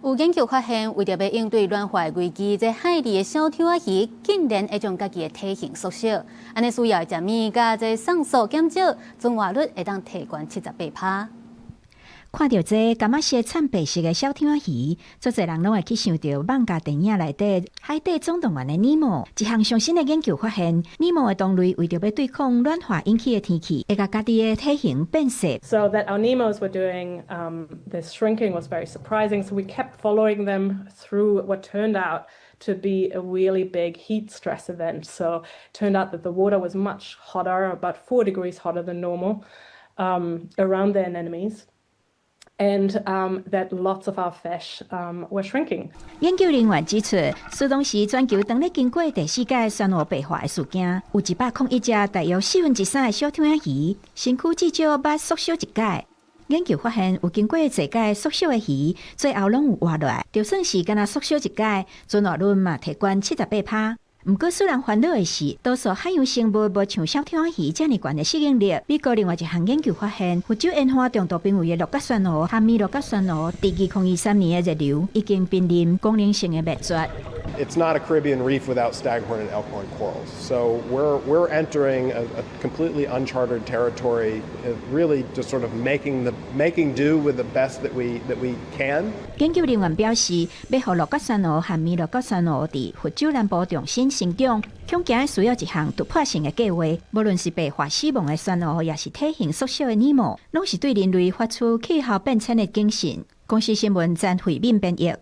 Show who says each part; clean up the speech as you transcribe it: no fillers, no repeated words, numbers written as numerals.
Speaker 1: 有研究發現，為著欲應對暖化危機，這海裡的小丑仔魚竟然會將家己的體型縮小，按呢需要的食物佮這送素減少，存活率會當提懸78%。
Speaker 2: 看著這柑仔色慘白色的小丑仔魚，足濟人攏會去想著艋舺電影內底《海底總動員》的尼莫。一項上新的研究發現，尼莫的同類為著欲對抗暖化引起的天氣，會共家己的體型變細。
Speaker 3: So that our Nemos were doing this shrinking was very surprising. So we kept following them through what turned out to be a really big heat stress event. So it turned out that the water was much hotter, about 4 degrees hotter than normal, around the anemones, and that lots of our fish were shrinking.
Speaker 2: 研究人員指出，此當時全球當咧經過第四屆珊瑚白化的事件，有101隻大約四分之三的小丑仔魚，身軀至少捌縮小一擺。研究發現，有經過濟擺縮小的魚，最後攏有活落來，就算是干焦縮小一擺，存活率嘛提懸78%。毋過，使人煩惱的是，多數海洋生物無像小丑仔魚遮爾懸的適應力。美國另外一項研究發現，佛州沿海重度瀕危的鹿角珊瑚和米鹿角珊瑚，佇2023年的熱流已經瀕臨功能性的滅絕。
Speaker 4: It's not a Caribbean reef without staghorn and elkhorn corals. So we're entering a completely uncharted territory, really just sort of making do with the best that we can.
Speaker 2: 研究人員表示，欲予鹿角珊瑚和米鹿角珊瑚佇佛州南部重新生長，恐驚需要一項突破性的計劃。無論是白化死亡的珊瑚，抑是體型縮小的尼莫，攏是對人類發出氣候變遷的警訊。公視新聞詹慧敏編譯。